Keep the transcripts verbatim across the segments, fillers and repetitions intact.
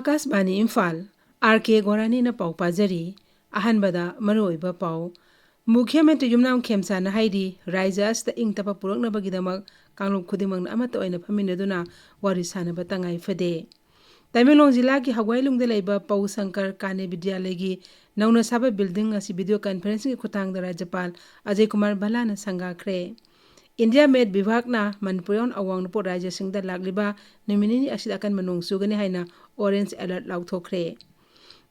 ꯑꯀꯥꯁꯕꯥꯅꯤ Imphal, R ꯀꯦ ꯒꯣꯔꯥꯅꯤꯅ ꯄꯥꯎ ꯄꯥꯖꯔꯤ꯫ ꯑꯍꯥꯟꯕꯗ ꯃꯔꯨꯑꯣꯏꯕ ꯄꯥꯎ꯫ ꯃꯨꯈ꯭ꯌ ꯃꯟꯇ꯭ꯔꯤ ꯌꯨꯝꯅꯥꯝ ꯈꯦꯝꯆꯥꯟꯅ ꯍꯥꯏꯔꯤ, ꯔꯥꯏꯖ꯭ꯌ ꯑꯁꯤꯗ ꯏꯪ ꯇꯞꯄ ꯄꯨꯔꯛꯅꯕꯒꯤꯗꯃꯛ ꯀꯥꯡꯂꯨꯞ ꯈꯨꯗꯤꯡꯃꯛꯅ ꯑꯃꯠꯇ ꯑꯣꯏꯅ ꯐꯝꯃꯤꯟꯅꯗꯨꯅ ꯋꯥꯔꯤ ꯁꯥꯅꯕ ꯇꯉꯥꯏ ꯐꯗꯦ꯫ ꯇꯃꯦꯡꯂꯣꯡ ꯖꯤꯂꯥꯒꯤ ꯍꯒꯋꯥꯏꯂꯨꯡꯗ ꯂꯩꯕ ꯄꯧ ꯁꯪꯀꯔ ꯀꯥꯅꯦ ꯕꯤꯗ꯭ꯌꯥꯂꯌꯒꯤ ꯅꯧꯅ ꯁꯥꯕ ꯕꯤꯜꯗꯤꯡ ꯑꯁꯤ ꯚꯤꯗꯤꯑꯣ ꯀꯟꯐꯔꯦꯟꯁꯤꯡꯒꯤ ꯈꯨꯠꯊꯥꯡꯗ ꯔꯥꯖ꯭ꯌꯄꯥꯜ ꯑꯖꯌ ꯀꯨꯃꯥꯔ ꯚꯜꯂꯥꯅ ꯁꯪꯒꯥꯈ꯭ꯔꯦ꯫ ꯏꯟꯗꯤꯌꯥ ꯃꯦꯠ ꯚꯤꯚꯥꯒꯅ ꯃꯅꯤꯄꯨꯔ ꯌꯥꯎꯅ ꯑꯋꯥꯡ ꯅꯣꯡꯄꯣꯛ ꯔꯥꯖ꯭ꯌꯁꯤꯡꯗ ꯂꯥꯛꯂꯤꯕ ꯅꯨꯃꯤꯠ ꯅꯤꯅꯤ ꯑꯁꯤꯗ ꯑꯀꯟꯕ ꯅꯣꯡ ꯆꯨꯒꯅꯤ ꯍꯥꯏꯅ ꯑꯣꯔꯦꯟꯖ ꯑꯦꯂꯔꯠ ꯂꯥꯎꯊꯣꯛꯈ꯭ꯔꯦ꯫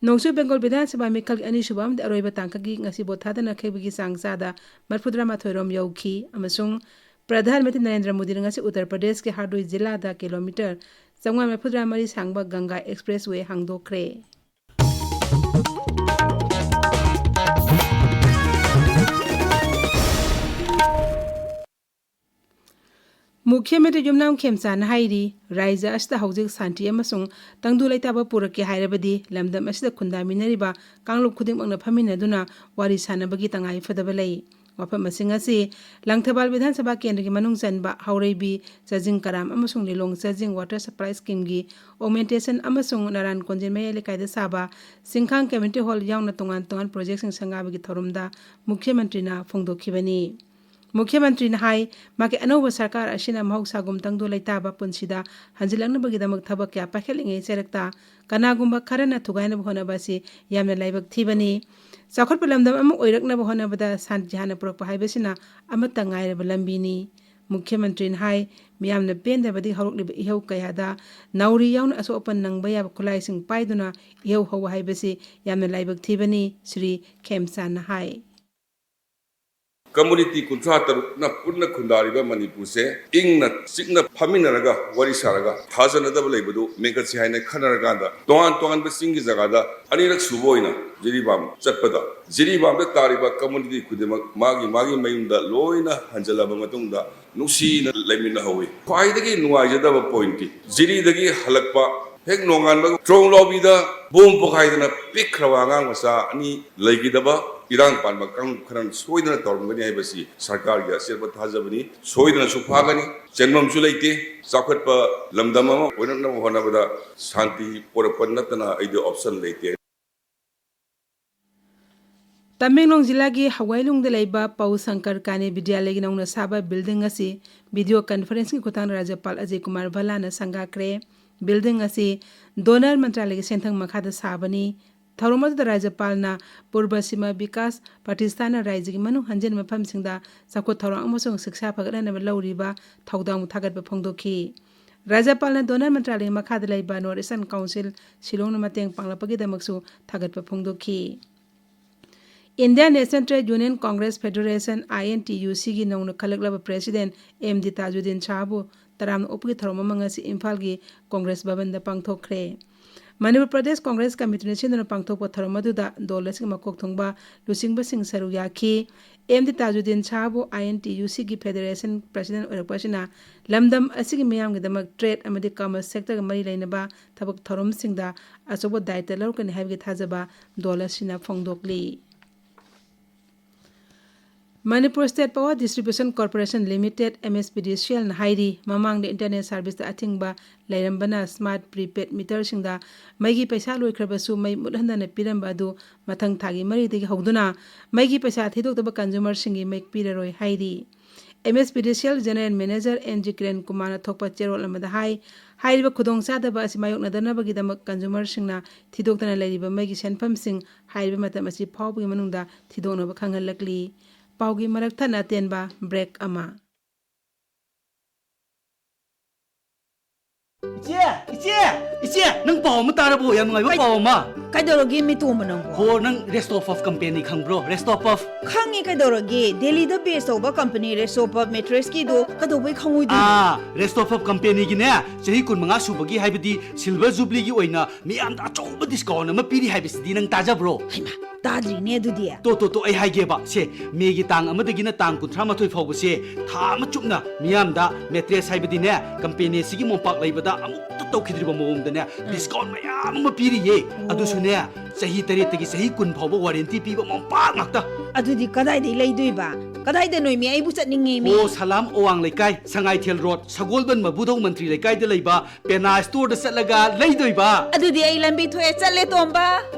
ꯅꯣꯡꯆꯨꯞ ꯕꯦꯡꯒꯣꯜ ꯕꯤꯙꯥꯟ ꯁꯚꯥ ꯃꯤꯈꯜꯒꯤ ꯑꯅꯤꯁꯨꯕ ꯑꯃꯗꯤ ꯑꯔꯣꯏꯕ ꯇꯥꯡꯀꯛꯀꯤ ꯉꯁꯤ ꯚꯣꯠ ꯊꯥꯗꯅꯈꯤꯕꯒꯤ ꯆꯥꯡ ꯆꯥꯗ ꯃꯔꯤꯐꯨꯇꯔꯥꯃꯥꯊꯣꯏ ꯔꯣꯝ ꯌꯧꯈꯤ ꯑꯃꯁꯨꯡ ꯄ꯭ꯔꯙꯥꯟ ꯃꯟꯇ꯭ꯔꯤ ꯅꯔꯦꯟꯗ꯭ꯔ ꯃꯣꯗꯤꯅ ꯉꯁꯤ ꯎꯠꯇꯔ ꯄ꯭ꯔꯗꯦꯁꯀꯤ ꯍꯥꯔꯗꯣꯏ ꯖꯤꯂꯥꯗ ꯀꯤꯂꯣꯃꯤꯇꯔ ꯆꯥꯝꯃꯉꯥ ꯃꯔꯤꯐꯨꯇꯔꯥ ꯃꯔꯤ ꯁꯥꯡꯕ ꯒꯪꯒꯥ ꯑꯦꯛꯁꯄ꯭ꯔꯦꯁ ꯋꯦ ꯍꯥꯡꯗꯣꯛꯈ꯭ꯔꯦ꯫ ꯃꯨꯈ꯭ꯌ ꯃꯟꯇ꯭ꯔꯤ ꯌꯨꯝꯅꯥꯝ ꯈꯦꯝꯆꯥꯟꯅ ꯍꯥꯏꯔꯤ, ꯔꯥꯖ꯭ꯌ ꯑꯁꯤꯗ ꯍꯧꯖꯤꯛ ꯁꯥꯟꯇꯤ ꯑꯃꯁꯨꯡ ꯇꯪꯗꯨ ꯂꯩꯇꯥꯕ ꯄꯨꯔꯛꯀꯦ ꯍꯥꯏꯔꯕꯗꯤ ꯂꯝꯗꯝ ꯑꯁꯤꯗ ꯈꯨꯟꯗꯥꯃꯤꯟꯅꯔꯤꯕ ꯀꯥꯡꯂꯨꯞ ꯈꯨꯗꯤꯡꯃꯛꯅ ꯐꯝꯃꯤꯟꯅꯗꯨꯅ ꯋꯥꯔꯤ ꯁꯥꯅꯕꯒꯤ ꯇꯉꯥꯏ ꯐꯗꯕ ꯂꯩ꯫ ꯋꯥꯐꯝ ꯑꯁꯤꯡ ꯑꯁꯤ ꯂꯪꯊꯕꯥꯜ ꯕꯤꯙꯥꯟ ꯁꯚꯥ ꯀꯦꯟꯗ꯭ꯔꯒꯤ ꯃꯅꯨꯡ ꯆꯟꯕ ꯍꯥꯎꯔꯩꯕꯤ ꯆꯥꯖꯤꯡ ꯀꯔꯥꯝ ꯑꯃꯁꯨꯡ ꯂꯤꯂꯣꯡ ꯆꯥꯖꯤꯡ ꯋꯥꯇꯔ ꯁꯄ꯭ꯂꯥꯏ ꯁ꯭ꯀꯤꯝꯒꯤ ꯑꯣꯒꯃꯦꯟꯇꯦꯁꯟ ꯑꯃꯁꯨꯡ ꯅꯥꯔꯥꯟ ꯀꯣꯟꯖꯦꯟ ꯃꯌꯥꯏ ꯂꯩꯀꯥꯏꯗ ꯁꯥꯕ ꯁꯤꯡꯈꯥꯡ ꯀꯝꯃ꯭ꯌꯨꯅꯤꯇꯤ ꯍꯣꯜ ꯌꯥꯎꯅ ꯇꯣꯉꯥꯟ ꯇꯣꯉꯥꯟꯕ ꯄ꯭ꯔꯣꯖꯦꯛꯁꯤꯡ ꯁꯪꯒꯥꯕꯒꯤ ꯊꯧꯔꯝꯗ ꯃꯨꯈ꯭ꯌ ꯃꯟꯇ꯭ꯔꯤꯅ ꯐꯣꯡꯗꯣꯛꯈꯤꯕꯅꯤ꯫ ꯃꯨꯈ꯭ꯌ ꯃꯟꯇ꯭ꯔꯤꯅ ꯍꯥꯏ, ꯃꯍꯥꯛꯀꯤ ꯑꯅꯧꯕ ꯁꯔꯀꯥꯔ ꯑꯁꯤꯅ ꯃꯍꯧꯁꯥꯒꯨꯝ ꯇꯪꯗꯨ ꯂꯩꯇꯥꯕ ꯄꯨꯟꯁꯤꯗ ꯍꯟꯖꯤꯜꯂꯛꯅꯕꯒꯤꯗꯃꯛ ꯊꯕꯛ ꯀꯌꯥ ꯄꯥꯏꯈꯠꯂꯤꯉꯩ ꯆꯔꯛꯇ ꯀꯅꯥꯒꯨꯝꯕ ꯈꯔꯅ ꯊꯨꯒꯥꯏꯅꯕ ꯍꯣꯠꯅꯕ ꯑꯁꯤ ꯌꯥꯝꯅ ꯂꯥꯏꯕꯛ ꯊꯤꯕꯅꯤ꯫ ꯆꯥꯎꯈꯠꯄ ꯂꯝꯗꯝ ꯑꯃ ꯑꯣꯏꯔꯛꯅꯕ ꯍꯣꯠꯅꯕꯗ ꯁꯥꯟꯇꯤ ꯍꯥꯟꯅ ꯄꯨꯔꯛꯄ ꯍꯥꯏꯕꯁꯤꯅ ꯑꯃꯠꯇ ꯉꯥꯏꯔꯕ ꯂꯝꯕꯤꯅꯤ꯫ ꯃꯨꯈ꯭ꯌ ꯃꯟꯇ꯭ꯔꯤꯅ ꯍꯥꯏ, ꯃꯤꯌꯥꯝꯅ ꯄꯦꯟꯗꯕꯗꯒꯤ ꯍꯧꯔꯛꯂꯤꯕ ꯏꯍꯧ ꯀꯌꯥꯗ ꯅꯥꯎꯔꯤ ꯌꯥꯎꯅ ꯑꯁꯣꯛ ꯑꯄꯟ ꯅꯪꯕ ꯌꯥꯕ ꯈꯨꯠꯂꯥꯏꯁꯤꯡ ꯄꯥꯏꯗꯨꯅ ꯏꯍꯧ ꯍꯧꯕ ꯍꯥꯏꯕꯁꯤ ꯌꯥꯝꯅ ꯂꯥꯏꯕꯛ ꯊꯤꯕꯅꯤ, ꯁ꯭ꯔꯤ ꯈꯦꯝꯆꯥꯟꯅ ꯍꯥꯏ꯫ ꯀꯝꯃꯨꯅꯤꯇꯤ ꯀꯨꯟꯊ꯭ꯔꯥ ꯇꯔꯨꯛꯅ ꯄꯨꯟꯅ ꯈꯨꯟꯗꯥꯔꯤꯕ ꯃꯅꯤꯄꯨꯔꯁꯦ ꯏꯪꯅ ꯆꯤꯛꯅ ꯐꯝꯃꯤꯟꯅꯔꯒ ꯋꯥꯔꯤ ꯁꯥꯔꯒ ꯊꯥꯖꯅꯗꯕ ꯂꯩꯕꯗꯨ ꯃꯦꯟꯈꯠꯁꯤ ꯍꯥꯏꯅ ꯈꯟꯅꯔꯀꯥꯟꯗ ꯇꯣꯉꯥꯟ ꯇꯣꯉꯥꯟꯕ ꯆꯤꯡꯒꯤ ꯖꯒꯥꯗ ꯑꯅꯤꯔꯛ ꯁꯨꯕ ꯑꯣꯏꯅ ꯖꯤꯔꯤꯕꯥꯝ ꯆꯠꯄꯗ ꯖꯤꯔꯤꯕꯥꯝꯗ ꯇꯥꯔꯤꯕ ꯀꯝꯃꯨꯅꯤꯇꯤ ꯈꯨꯗꯤꯡꯃꯛ ꯃꯥꯒꯤ ꯃꯥꯒꯤ ꯃꯌꯨꯝꯗ ꯂꯣꯏꯅ ꯍꯟꯖꯤꯜꯂꯕ ꯃꯇꯨꯡꯗ ꯅꯨꯡꯁꯤꯅ ꯂꯩꯃꯤꯟꯅꯍꯧꯏ꯫ ꯈ꯭ꯋꯥꯏꯗꯒꯤ ꯅꯨꯡꯉꯥꯏꯖꯗꯕ ꯄꯣꯏꯟꯠꯇꯤ ꯖꯤꯔꯤꯗꯒꯤ ꯍꯜꯂꯛꯄ ꯍꯦꯛ ꯅꯣꯡꯉꯥꯟꯕꯒ ꯇ꯭ꯔꯣꯡ ꯂꯥꯎꯕꯤꯗ ꯕꯣꯝ ꯄꯣꯈꯥꯏꯗꯅ ꯄꯤꯛꯈ꯭ꯔꯕ ꯑꯉꯥꯡ ꯃꯆꯥ ꯑꯅꯤ ꯂꯩꯈꯤꯗꯕ ꯏꯔꯥꯡ ꯄꯥꯟꯕ ꯀꯥꯡꯂꯨꯞ ꯈꯔꯅ ꯁꯣꯏꯗꯅ ꯇꯧꯔꯝꯒꯅꯤ ꯍꯥꯏꯕꯁꯤ ꯁꯔꯀꯥꯔꯒꯤ ꯑꯆꯦꯠꯄ ꯊꯥꯖꯕꯅꯤ꯫ ꯁꯣꯏꯗꯅꯁꯨ ꯐꯥꯒꯅꯤ꯫ ꯆꯦꯟꯐꯝꯁꯨ ꯂꯩꯇꯦ꯫ ꯆꯥꯎꯈꯠꯄ ꯂꯝꯗꯝ ꯑꯃ ꯑꯣꯏꯔꯛꯅꯕ ꯍꯣꯠꯅꯕꯗ ꯁꯥꯟꯇꯤ ꯄꯣꯔꯛꯄ ꯅꯠꯇꯅ ꯑꯩꯗꯤ option ꯂꯩꯇꯦ꯫ ꯇꯃꯦꯡꯂꯣꯡ ꯖꯤꯂꯥꯒꯤ ꯍꯋꯥꯏꯂꯨꯡꯗ ꯂꯩꯕ ꯄꯧ ꯁꯪꯀꯔ ꯀꯥꯅꯤ ꯕꯤꯗ꯭ꯌꯥꯂꯌꯒꯤ ꯅꯧꯅ ꯁꯥꯕ building ꯑꯁꯤ video conferencing ꯒꯤ ꯈꯨꯠꯊꯥꯡꯗ ꯔꯥꯖ꯭ꯌꯄꯥꯜ ꯑꯖꯌ ꯀꯨꯃꯥꯔ ꯚꯜꯂꯥꯅ ꯁꯪꯒꯥꯈ꯭ꯔꯦ꯫ Building ꯑꯁꯤ DoNER ꯃꯟꯇ꯭ꯔꯥꯂꯌꯒꯤ ꯁꯦꯟꯊꯪ ꯃꯈꯥꯗ ꯁꯥꯕꯅꯤ꯫ ꯊꯧꯔꯝ ꯑꯗꯨꯗ ꯔꯥꯖ꯭ꯌꯄꯥꯜꯅ ꯄꯨꯔꯕ ꯁꯤꯃꯥ ꯕꯤꯀꯥꯁ ꯄ꯭ꯔꯇꯤꯁꯊꯥꯟꯅ ꯔꯥꯖ꯭ꯌꯒꯤ ꯃꯅꯨꯡ ꯍꯟꯖꯤꯟꯕ ꯃꯐꯝꯁꯤꯡꯗ ꯆꯥꯎꯈꯠ ꯊꯧꯔꯥꯡ ꯑꯃꯁꯨꯡ ꯁꯤꯛꯁꯥ ꯐꯒꯠꯍꯟꯅꯕ ꯂꯧꯔꯤꯕ ꯊꯧꯗꯥꯡꯕꯨ ꯊꯥꯒꯠꯄ ꯐꯣꯡꯗꯣꯛꯈꯤ꯫ ꯔꯥꯖ꯭ꯌꯄꯥꯜꯅ DoNER ꯃꯟꯇ꯭ꯔꯥꯂꯌꯒꯤ ꯃꯈꯥꯗ ꯂꯩꯕ North Eastern Council ꯁꯤꯂꯣꯡꯅ ꯃꯇꯦꯡ ꯄꯥꯡꯂꯛꯄꯒꯤꯗꯃꯛꯁꯨ ꯊꯥꯒꯠꯄ ꯐꯣꯡꯗꯣꯛꯈꯤ꯫ Indian National Trade Union Congress Federation, INTUC ꯒꯤ ꯅꯧꯅ ꯈꯜꯂꯛꯂꯕ president ꯑꯦꯝ ꯗꯤ ꯇꯥꯖꯨꯗꯤꯟ ꯁꯥꯍꯕꯨ ꯇꯔꯥꯝꯅ ꯑꯣꯛꯄꯒꯤ ꯊꯧꯔꯝ ꯑꯃ ꯉꯁꯤ ꯏꯝꯐꯥꯜꯒꯤ ꯀꯣꯡꯒ꯭ꯔꯦꯁ ꯚꯕꯟꯗ ꯄꯥꯡꯊꯣꯛꯈ꯭ꯔꯦ꯫ ꯃꯅꯤꯄꯨꯔ ꯄ꯭ꯔꯗꯦꯁ ꯀꯣꯡꯒ꯭ꯔꯦꯁ ꯀꯃꯤꯇꯤꯅ ꯁꯤꯟꯗꯨꯅ ꯄꯥꯡꯊꯣꯛꯄ ꯊꯧꯔꯝ ꯑꯗꯨꯗ ꯗꯣꯜ ꯑꯁꯤꯒꯤ ꯃꯀꯣꯛ ꯊꯣꯡꯕ ꯂꯨꯆꯤꯡꯕꯁꯤꯡ ꯁꯔꯨꯛ ꯌꯥꯈꯤ꯫ ꯑꯦꯝ ꯗꯤ ꯇꯥꯖꯨꯗꯤꯟ ꯁꯥꯍꯕꯨ INTUC ꯒꯤ federation president ꯑꯣꯏꯔꯛꯄ ꯑꯁꯤꯅ ꯂꯝꯗꯝ ꯑꯁꯤꯒꯤ ꯃꯤꯌꯥꯝꯒꯤꯗꯃꯛ trade ꯑꯃꯗꯤ commerce sector ꯒ ꯃꯔꯤ ꯂꯩꯅꯕ ꯊꯕꯛ ꯊꯧꯔꯝꯁꯤꯡꯗ ꯑꯆꯧꯕ ꯗꯥꯌꯤꯠꯇ ꯂꯧꯔꯛꯀꯅꯤ ꯍꯥꯏꯕꯒꯤ ꯊꯥꯖꯕ ꯗꯣꯜ ꯑꯁꯤꯅ ꯐꯣꯡꯗꯣꯛꯂꯤ꯫ Manipur State Power Distribution Corporation Limited, MSPDCL ꯅ ꯍꯥꯏꯔꯤ, ꯃꯃꯥꯡꯗ internet service ꯇ ꯑꯊꯤꯡꯕ ꯂꯩꯔꯝꯕꯅ smart prepaid meter ꯁꯤꯡꯗ ꯃꯩꯒꯤ ꯄꯩꯁꯥ ꯂꯣꯏꯈ꯭ꯔꯕꯁꯨ ꯃꯩ ꯃꯨꯠꯍꯟꯗꯅ ꯄꯤꯔꯝꯕ ꯑꯗꯨ ꯃꯊꯪ ꯊꯥꯒꯤ ꯃꯔꯤꯗꯒꯤ ꯍꯧꯗꯨꯅ ꯃꯩꯒꯤ ꯄꯩꯁꯥ ꯊꯤꯗꯣꯛꯇꯕ consumer ꯁꯤꯡꯒꯤ ꯃꯩ ꯄꯤꯔꯔꯣꯏ ꯍꯥꯏꯔꯤ꯫ MSPDCL General Manager N G Kiran ꯀꯨꯃꯥꯔꯅ ꯊꯣꯛꯄ ꯆꯦꯔꯣꯜ ꯑꯃꯗ ꯍꯥꯏ, ꯍꯥꯏꯔꯤꯕ ꯈꯨꯗꯣꯡꯆꯥꯗꯕ ꯑꯁꯤ ꯃꯥꯌꯣꯛꯅꯗꯅꯕꯒꯤꯗꯃꯛ consumer ꯁꯤꯡꯅ ꯊꯤꯗꯣꯛꯇꯅ ꯂꯩꯔꯤꯕ ꯃꯩꯒꯤ ꯁꯦꯟꯐꯝꯁꯤꯡ ꯍꯥꯏꯔꯤꯕ ꯃꯇꯝ ꯑꯁꯤ ꯐꯥꯎꯕꯒꯤ ꯃꯅꯨꯡꯗ ꯊꯤꯗꯣꯛꯅꯕ ꯈꯪꯍꯜꯂꯛꯂꯤ꯫ ꯄꯥꯎꯒꯤ ꯃꯔꯛ ꯊꯠꯅ ꯑꯇꯦꯟꯕ break ꯑꯃ꯫ ꯏꯆꯦ! ꯏꯆꯦ! ꯏꯆꯦ! ꯅꯪ ꯄꯥꯎ ꯑꯃ ꯇꯥꯔꯕꯣ? ꯌꯥꯝ ꯅꯨꯡꯉꯥꯏꯕ ꯀꯩ-, ꯄꯥꯎ ꯑꯃ! ꯀꯩꯗꯧꯔꯒꯦ ꯃꯤꯇꯣꯝꯕ ꯅꯪꯕꯣ? ꯍꯣ, ꯅꯪ Restopuff company ꯈꯪꯕ꯭ꯔꯣ? Restopuff? ꯈꯪꯉꯤ, ꯀꯩꯗꯧꯔꯒꯦ? ꯗꯦꯜꯂꯤꯗ base ꯇꯧꯕ company Restopuff mattress ꯀꯤꯗꯣ ꯀꯩꯗꯧꯕꯩ ꯈꯪꯉꯣꯏꯗꯣꯏꯅꯣ? ꯑꯥ, Restopuff company ꯒꯤꯅꯦ, ꯆꯍꯤ ꯀꯨꯟꯃꯉꯥ ꯁꯨꯕꯒꯤ, ꯍꯥꯏꯕꯗꯤ silver jubilee ꯒꯤ ꯑꯣꯏꯅ ꯃꯤꯌꯥꯝꯗ ꯑꯆꯧꯕ discount ꯑꯃ ꯄꯤꯔꯤ ꯍꯥꯏꯕꯁꯤꯗꯤ ꯅꯪ ꯇꯥꯖꯕ꯭ꯔꯣ? ꯍꯩꯃꯥ! ꯇꯥꯗ꯭ꯔꯤꯅꯦ ꯑꯗꯨꯗꯤ꯫ ꯇꯣ ꯇꯣ ꯇꯣ, ꯑꯩ ꯍꯥꯏꯒꯦꯕ ꯁꯦ, ꯃꯦꯒꯤ ꯇꯥꯡ ꯑꯃꯗꯒꯤꯅ ꯇꯥꯡ ꯀꯨꯟꯊ꯭ꯔꯥ ꯃꯥꯊꯣꯏ ꯐꯥꯎꯕꯁꯦ ꯊꯥ ꯑꯃ ꯆꯨꯞꯅ ꯃꯤꯌꯥꯝꯗ ꯃꯦꯇ꯭ꯔꯦꯁ ꯍꯥꯏꯕꯗꯤꯅꯦ, ꯀꯝꯄꯦꯅꯤ ꯑꯁꯤꯒꯤ ꯃꯣꯝꯄꯥꯛ ꯂꯩꯕꯗ ꯑꯃꯨꯛꯇ ꯇꯧꯈꯤꯗ꯭ꯔꯤꯕ ꯃꯑꯣꯡꯗꯅꯦ, ꯗꯤꯁꯀꯥꯎꯟ ꯃꯌꯥꯝ ꯑꯃ ꯄꯤꯔꯤꯌꯦ꯫ ꯑꯣ꯫ ꯑꯗꯨꯁꯨꯅꯦ, ꯆꯍꯤ ꯇꯔꯦꯠꯇꯒꯤ ꯆꯍꯤ ꯀꯨꯟ ꯐꯥꯎꯕ ꯋꯥꯔꯦꯟꯇꯤ ꯄꯤꯕ ꯃꯣꯝꯄꯥꯛ ꯉꯥꯛꯇ꯫ ꯑꯗꯨꯗꯤ ꯀꯗꯥꯏꯗꯒꯤ ꯂꯩꯗꯣꯏꯕ? ꯀꯗꯥꯏꯗꯅꯣ ꯃꯤ? ꯑꯩꯕꯨ ꯆꯠꯅꯤꯡꯉꯦ ꯃꯤ꯫ ꯑꯣ, ꯁꯂꯥꯝ ꯑꯋꯥꯡ ꯂꯩꯀꯥꯏ, ꯁꯉꯥꯏꯊꯦꯜ ꯔꯣꯗ, ꯁꯒꯣꯜꯕꯟ ꯃꯕꯨꯙꯧ ꯃꯟꯇ꯭ꯔꯤ ꯂꯩꯀꯥꯏꯗ ꯂꯩꯕ ꯄꯦꯅꯥ ꯁ꯭ꯇꯣꯔꯗ ꯆꯠꯂꯒ ꯂꯩꯗꯣꯏꯕ꯫ ꯑꯗꯨꯗꯤ ꯑꯩ ꯂꯝꯕꯤ ꯊꯣꯛꯑꯦ, ꯆꯠꯂꯦ ꯇꯣꯝꯕ꯫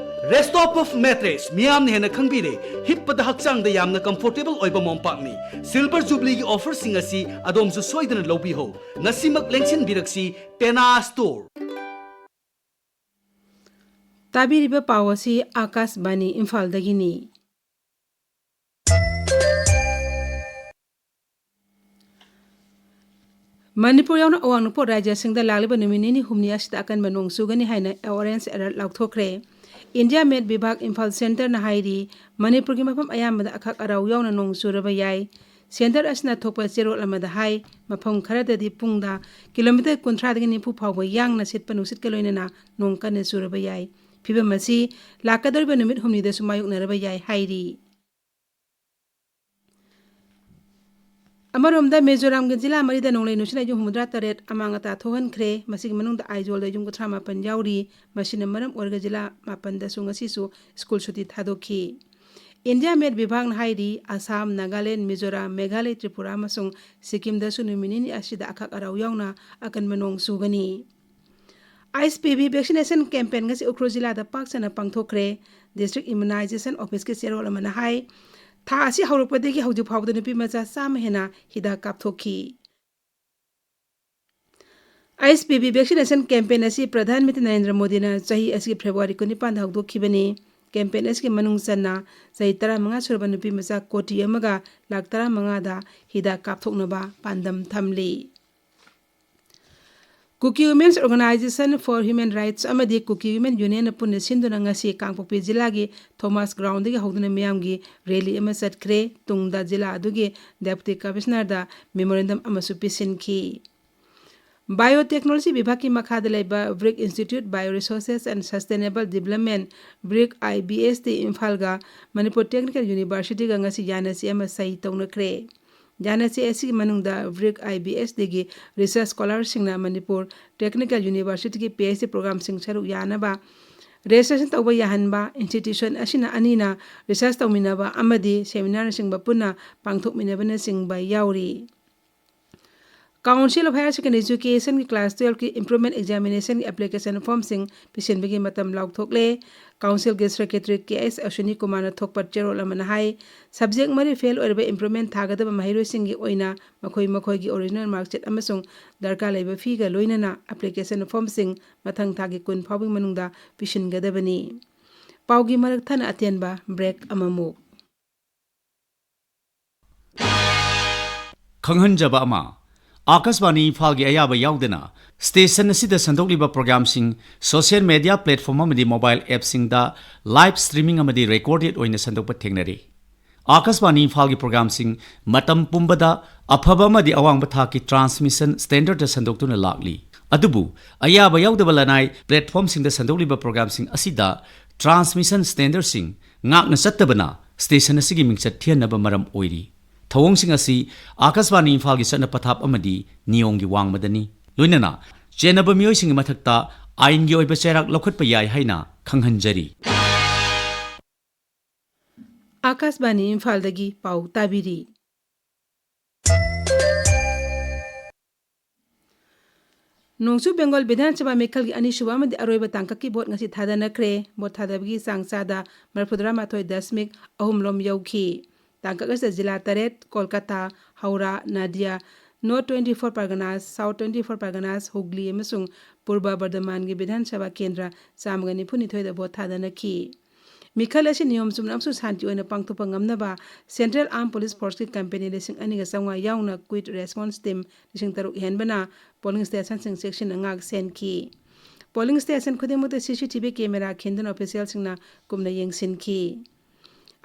Rest of Mattress, ꯃꯤꯌꯥꯝꯅ ꯍꯦꯟꯅ ꯈꯪꯕꯤꯔꯦ, ꯍꯤꯞꯄꯗ ꯍꯛꯆꯥꯡꯗ ꯌꯥꯝꯅ ꯀꯝꯐꯣꯔꯇꯦꯕꯜ ꯑꯣꯏꯕ ꯃꯣꯝꯄꯥꯛꯅꯤ꯫ ꯁꯤꯜꯚꯔ ꯖꯨꯕ꯭ꯂꯤꯒꯤ ꯑꯣꯐꯔꯁꯤꯡ ꯑꯁꯤ ꯑꯗꯣꯝꯁꯨ ꯁꯣꯏꯗꯅ ꯂꯧꯕꯤꯍꯧ꯫ ꯉꯁꯤꯃꯛ ꯂꯦꯡꯁꯤꯟꯕꯤꯔꯛꯁꯤ, ꯄꯦꯅꯥ ꯁ꯭ꯇꯣꯔ꯫ ꯇꯥꯕꯤꯔꯤꯕ ꯄꯥꯎ ꯑꯁꯤ ꯑꯥꯀꯥꯁꯕꯥꯅꯤ ꯏꯝꯐꯥꯜꯗꯒꯤꯅꯤ꯫ ꯃꯅꯤꯄꯨꯔ ꯌꯥꯎꯅ ꯑꯋꯥꯡ ꯅꯣꯡꯄꯣꯛ ꯔꯥꯖ꯭ꯌꯁꯤꯡꯗ ꯂꯥꯛꯂꯤꯕ ꯅꯨꯃꯤꯠ ꯅꯤꯅꯤ ꯍꯨꯝꯅꯤ ꯑꯁꯤꯗ ꯑꯀꯟꯕ ꯅꯣꯡ ꯆꯨꯒꯅꯤ ꯍꯥꯏꯅ ꯑꯣꯔꯦꯟꯖ ꯑꯦꯂꯔꯠ ꯂꯥꯎꯊꯣꯛꯈ꯭ꯔꯦ꯫ ꯏꯟꯗꯤꯌꯥ ꯃꯦꯠ ꯚꯤꯚꯥꯒ ꯏꯝꯐꯥꯜ ꯁꯦꯟꯇꯔꯅ ꯍꯥꯏꯔꯤ, ꯃꯅꯤꯄꯨꯔꯒꯤ ꯃꯐꯝ ꯑꯌꯥꯝꯕꯗ ꯑꯈꯛ ꯑꯔꯥꯎ ꯌꯥꯎꯅ ꯅꯣꯡ ꯆꯨꯔꯕ ꯌꯥꯏ꯫ ꯁꯦꯟꯇꯔ ꯑꯁꯤꯅ ꯊꯣꯛꯄ ꯆꯦꯔꯣꯜ ꯑꯃꯗ ꯍꯥꯏ, ꯃꯐꯝ ꯈꯔꯗꯗꯤ ꯄꯨꯡꯗ ꯀꯤꯂꯣꯃꯤꯇꯔ ꯀꯨꯟꯊ꯭ꯔꯥꯗꯒꯤ ꯅꯤꯐꯨ ꯐꯥꯎꯕ ꯌꯥꯡꯅ ꯁꯤꯠꯄ ꯅꯨꯡꯁꯤꯠꯀ ꯂꯣꯏꯅꯅ ꯅꯣꯡ ꯀꯟꯅ ꯆꯨꯔꯕ ꯌꯥꯏ꯫ ꯐꯤꯚꯝ ꯑꯁꯤ ꯂꯥꯛꯀꯗꯧꯔꯤꯕ ꯅꯨꯃꯤꯠ ꯍꯨꯝꯅꯤꯗꯁꯨ ꯃꯥꯌꯣꯛꯅꯔꯕ ꯌꯥꯏ ꯍꯥꯏꯔꯤ꯫ ꯑꯃꯔꯣꯝꯗ ꯃꯤꯖꯣꯔꯥꯝꯒꯤ ꯖꯤꯂꯥ ꯃꯔꯤꯗ ꯅꯣꯡꯂꯩ ꯅꯨꯡꯁꯤꯠꯅ ꯌꯨꯝ ꯍꯨꯝꯐꯨꯇꯔꯥ ꯇꯔꯦꯠ ꯑꯃꯥꯡ ꯑꯇꯥ ꯊꯣꯛꯍꯟꯈ꯭ꯔꯦ꯫ ꯃꯁꯤꯒꯤ ꯃꯅꯨꯡꯗ ꯑꯥꯏꯖꯣꯜꯗ ꯌꯨꯝ ꯀꯨꯟꯊ꯭ꯔꯥ ꯃꯥꯄꯟ ꯌꯥꯎꯔꯤ꯫ ꯃꯁꯤꯅ ꯃꯔꯝ ꯑꯣꯏꯔꯒ ꯖꯤꯂꯥ ꯃꯥꯄꯟꯗꯁꯨ ꯉꯁꯤꯁꯨ ꯁ꯭ꯀꯨꯜ ꯁꯨꯇꯤ ꯊꯥꯗꯣꯛꯈꯤ꯫ ꯏꯟꯗꯤꯌꯥ ꯃꯦꯠ ꯚꯤꯚꯥꯒꯅ ꯍꯥꯏꯔꯤ, ꯑꯁꯥꯝ, ꯅꯥꯒꯥꯂꯦꯟ, ꯃꯤꯖꯣꯔꯥꯝ, ꯃꯦꯘꯥꯂꯌ, ꯇ꯭ꯔꯤꯄꯨꯔꯥ ꯑꯃꯁꯨꯡ ꯁꯤꯛꯀꯤꯝꯗꯁꯨ ꯅꯨꯃꯤꯠ ꯅꯤꯅꯤ ꯑꯁꯤꯗ ꯑꯈꯛ ꯑꯔꯥꯎ ꯌꯥꯎꯅ ꯑꯀꯟꯕ ꯅꯣꯡ ꯆꯨꯒꯅꯤ꯫ H P V vaccination campaign ꯉꯁꯤ ꯎꯈ꯭ꯔꯨꯜ ꯖꯤꯂꯥꯗ ꯄꯥꯛ ꯁꯟꯅ ꯄꯥꯡꯊꯣꯛꯈ꯭ꯔꯦ꯫ District Immunization Officeꯀꯤ ꯆꯦꯔꯣꯜ ꯑꯃꯅ ꯍꯥꯏ, ꯊꯥ ꯑꯁꯤ ꯍꯧꯔꯛꯄꯗꯒꯤ ꯍꯧꯖꯤꯛ ꯐꯥꯎꯕꯗ ꯅꯨꯄꯤ ꯃꯆꯥ ꯆꯥꯝꯃ ꯍꯦꯟꯅ ꯍꯤꯗꯥꯛ ꯀꯥꯞꯊꯣꯛꯈꯤ꯫ H P V vaccination campaign ꯑꯁꯤ ꯄ꯭ꯔꯙꯥꯟ ꯃꯟꯇ꯭ꯔꯤ ꯅꯔꯦꯟꯗ꯭ꯔ ꯃꯣꯗꯤꯅ ꯆꯍꯤ ꯑꯁꯤꯒꯤ ꯐꯦꯕ꯭ꯔꯨꯋꯥꯔꯤ ꯀꯨꯟꯅꯤꯄꯥꯟꯗ ꯍꯧꯗꯣꯛꯈꯤꯕꯅꯤ꯫ Campaign ꯑꯁꯤꯒꯤ ꯃꯅꯨꯡ ꯆꯟꯅ ꯆꯍꯤ ꯇꯔꯥꯃꯉꯥ ꯁꯨꯔꯕ ꯅꯨꯄꯤ ꯃꯆꯥ ꯀꯣꯇꯤ ꯑꯃꯒ ꯂꯥꯈ ꯇꯔꯥꯃꯉꯥꯗ ꯍꯤꯗꯥꯛ ꯀꯥꯞꯊꯣꯛꯅꯕ ꯄꯥꯟꯗꯝ ꯊꯝꯂꯤ꯫ Kuki Women's Organization for Human Rights ꯑꯃꯗꯤ Kuki Women Unionꯅ ꯄꯨꯟꯅ ꯁꯤꯟꯗꯨꯅ ꯉꯁꯤ ꯀꯥꯡꯄꯣꯛꯄꯤ ꯖꯤꯂꯥꯒꯤ ꯊꯣꯃꯥꯁ ꯒ꯭ꯔꯥꯎꯟꯗꯒꯤ ꯍꯧꯗꯨꯅ ꯃꯤꯌꯥꯝꯒꯤ ꯔꯦꯂꯤ ꯑꯃ ꯆꯠꯈ꯭ꯔꯦ꯫ ꯇꯨꯡꯗ ꯖꯤꯂꯥ ꯑꯗꯨꯒꯤ Deputy Commissionerꯗ memorandum ꯑꯃꯁꯨ ꯄꯤꯁꯤꯟꯈꯤ꯫ Biotechnology ꯕꯤꯚꯥꯒꯀꯤ ꯃꯈꯥꯗ ꯂꯩꯕ BRIC Institute Bioresources and Sustainable Development, BRIC I B S D ꯏꯝꯐꯥꯜꯒ ꯃꯅꯤꯄꯨꯔ ꯇꯦꯛꯅꯤꯀꯦꯜ ꯌꯨꯅꯤꯚꯔꯁꯤꯇꯤꯒ ꯉꯁꯤ ꯌꯥꯅꯆꯦ ꯑꯃ ꯁꯍꯤ ꯇꯧꯅꯈ꯭ꯔꯦ꯫ ꯌꯥꯅꯆꯦ ꯑꯁꯤꯒꯤ ꯃꯅꯨꯡꯗ ꯕ꯭ꯔꯤꯛ I B S Dꯒꯤ ꯔꯤꯁꯔꯆ ꯁ꯭ꯀꯣꯂꯔꯁꯤꯡꯅ ꯃꯅꯤꯄꯨꯔ ꯇꯦꯛꯅꯤꯀꯦꯜ ꯌꯨꯅꯤꯚꯔꯁꯤꯇꯤꯒꯤ P H D ꯄ꯭ꯔꯣꯒ꯭ꯔꯥꯝꯁꯤꯡ ꯁꯔꯨꯛ ꯌꯥꯅꯕ ꯔꯦꯖꯤꯁꯇ꯭ꯔꯦꯁꯟ ꯇꯧꯕ ꯌꯥꯍꯟꯕ, ꯏꯟꯁꯇꯤꯇ꯭ꯌꯨꯁꯟ ꯑꯁꯤꯅ ꯑꯅꯤꯅ ꯔꯤꯁꯔꯆ ꯇꯧꯃꯤꯟꯅꯕ ꯑꯃꯗꯤ ꯁꯦꯃꯤꯅꯥꯔꯅꯆꯤꯡꯕ ꯄꯨꯟꯅ ꯄꯥꯡꯊꯣꯛꯃꯤꯟꯅꯕꯅꯆꯤꯡꯕ ꯌꯥꯎꯔꯤ꯫ Council of Higher Secondary Educationꯒꯤ class twelveꯀꯤ improvement examinationꯒꯤ application formꯁꯤꯡ ꯄꯤꯁꯤꯟꯕꯒꯤ ꯃꯇꯝ ꯂꯥꯎꯊꯣꯛꯂꯦ꯫ Councilꯒꯤ Secretary K S ꯑꯁ꯭ꯋꯤꯅꯤ ꯀꯨꯃꯥꯔꯅ ꯊꯣꯛꯄ ꯆꯦꯔꯣꯜ ꯑꯃꯅ ꯍꯥꯏ, subject ꯃꯔꯤ fail ꯑꯣꯏꯔꯕ improvement ꯊꯥꯒꯗꯕ ꯃꯍꯩꯔꯣꯏꯁꯤꯡꯒꯤ ꯑꯣꯏꯅ ꯃꯈꯣꯏ ꯃꯈꯣꯏꯒꯤ original mark sheet ꯑꯃꯁꯨꯡ ꯗꯔꯀꯥꯔ ꯂꯩꯕ feeꯒ ꯂꯣꯏꯅꯅ application formꯁꯤꯡ ꯃꯊꯪ ꯊꯥꯒꯤ ꯀꯨꯟ ꯐꯥꯎꯕꯒꯤ ꯃꯅꯨꯡꯗ ꯄꯤꯁꯤꯟꯒꯗꯕꯅꯤ꯫ ꯄꯥꯎꯒꯤ ꯃꯔꯛ ꯊꯠꯅ ꯑꯇꯦꯟꯕ break ꯑꯃꯃꯨꯛ꯫ ꯈꯪꯍꯟꯖꯕ ꯑꯃ, ꯑꯥꯀꯥꯁꯕꯥꯅꯤ ꯏꯝꯐꯥꯜꯒꯤ ꯑꯌꯥꯕ ꯌꯥꯎꯗꯅ station ꯑꯁꯤꯗ ꯁꯟꯗꯣꯛꯂꯤꯕ programꯁꯤꯡ social media platform ꯑꯃꯗꯤ mobile appꯁꯤꯡꯗ live streaming ꯑꯃꯗꯤ recorded ꯑꯣꯏꯅ ꯁꯟꯗꯣꯛꯄ ꯊꯦꯡꯅꯔꯤ꯫ ꯑꯥꯀꯥꯁꯕꯥꯅꯤ ꯏꯝꯐꯥꯜꯒꯤ programꯁꯤꯡ ꯃꯇꯝ ꯄꯨꯝꯕꯗ ꯑꯐꯕ ꯑꯃꯗꯤ ꯑꯋꯥꯡꯕ ꯊꯥꯛꯀꯤ transmission standardꯇ ꯁꯟꯗꯣꯛꯇꯨꯅ ꯂꯥꯛꯂꯤ꯫ ꯑꯗꯨꯕꯨ ꯑꯌꯥꯕ ꯌꯥꯎꯗꯕ ꯂꯅꯥꯏ platformꯁꯤꯡꯗ ꯁꯟꯗꯣꯛꯂꯤꯕ programꯁꯤꯡ ꯑꯁꯤꯗ transmission standardꯁꯤꯡ ꯉꯥꯛꯅ ꯆꯠꯇꯕꯅ station ꯑꯁꯤꯒꯤ ꯃꯤꯡꯆꯠ ꯊꯤꯍꯟꯅꯕ ꯃꯔꯝ ꯑꯣꯏꯔꯤ꯫ ꯊꯧꯑꯣꯡꯁꯤꯡ ꯑꯁꯤ ꯑꯥꯀꯥꯁꯕꯥꯅꯤ ꯏꯝꯐꯥꯜꯒꯤ ꯆꯠꯅ ꯄꯊꯥꯞ ꯑꯃꯗꯤ ꯅꯤꯌꯣꯝꯒꯤ ꯋꯥꯡꯃꯗꯅꯤ꯫ ꯂꯣꯏꯅꯅ ꯆꯦꯟꯅꯕ ꯃꯤꯑꯣꯏꯁꯤꯡꯒꯤ ꯃꯊꯛꯇ ꯑꯥꯏꯟꯒꯤ ꯑꯣꯏꯕ ꯆꯩꯔꯥꯛ ꯂꯧꯈꯠꯄ ꯌꯥꯏ ꯍꯥꯏꯅ ꯈꯪꯍꯟꯖꯔꯤ꯫ ꯑꯥꯀꯥꯁꯕꯥꯅꯤ ꯏꯝꯐꯥꯜꯗꯒꯤ ꯄꯥꯎ ꯇꯥꯕꯤꯔꯤ꯫ ꯅꯣꯡꯆꯨꯞ ꯕꯦꯡꯒꯣꯜ ꯕꯤꯙꯥꯟ ꯁꯚꯥ ꯃꯤꯈꯜꯒꯤ ꯑꯅꯤꯁꯨꯕ ꯑꯃꯗꯤ ꯑꯔꯣꯏꯕ ꯇꯥꯡꯀꯛꯀꯤ ꯚꯣꯠ ꯉꯁꯤ ꯊꯥꯗꯅꯈ꯭ꯔꯦ꯫ ꯚꯣꯠ ꯊꯥꯗꯕꯒꯤ ꯆꯥꯡ ꯆꯥꯗ ꯃꯔꯤꯐꯨꯇꯔꯥ ꯃꯥꯊꯣꯏ ꯗꯁꯃꯤꯛ ꯑꯍꯨꯝ ꯂꯣꯝ ꯌꯧꯈꯤ꯫ ꯇꯥꯡꯀꯛ ꯑꯁꯤꯗ ꯖꯤꯂꯥ ꯇꯔꯦꯠ, Kolkata, Howrah, Nadia, North twenty-four Parganas, South twenty-four Parganas, Hooghly ꯑꯃꯁꯨꯡ ꯄꯨꯔꯕ ꯕꯔꯙꯃꯥꯟꯒꯤ ꯕꯤꯙꯥꯟ ꯁꯚꯥ ꯀꯦꯟꯗ꯭ꯔ ꯆꯥꯝꯃꯒ ꯅꯤꯐꯨ ꯅꯤꯊꯣꯏꯗ ꯚꯣꯠ ꯊꯥꯗꯅꯈꯤ꯫ ꯃꯤꯈꯜ ꯑꯁꯤ ꯅꯤꯌꯣꯝ ꯆꯨꯝꯅ ꯑꯃꯁꯨꯡ ꯁꯥꯟꯇꯤ ꯑꯣꯏꯅ ꯄꯥꯡꯊꯣꯛꯄ ꯉꯝꯅꯕ Central Armed Police Forceꯀꯤ company ꯂꯤꯁꯤꯡ ꯑꯅꯤꯒ ꯆꯥꯝꯃꯉꯥ ꯌꯥꯎꯅ Quick Response Team ꯂꯤꯁꯤꯡ ꯇꯔꯨꯛ ꯍꯦꯟꯕꯅ polling stationꯁꯤꯡ ꯆꯦꯛꯁꯤꯟꯅ ꯉꯥꯛ ꯁꯦꯟꯈꯤ꯫ Polling station ꯈꯨꯗꯤꯡꯃꯛꯇ C C T V camera ꯈꯤꯟꯗꯨꯅ officialꯁꯤꯡꯅ ꯀꯨꯞꯅ ꯌꯦꯡꯁꯤꯟꯈꯤ꯫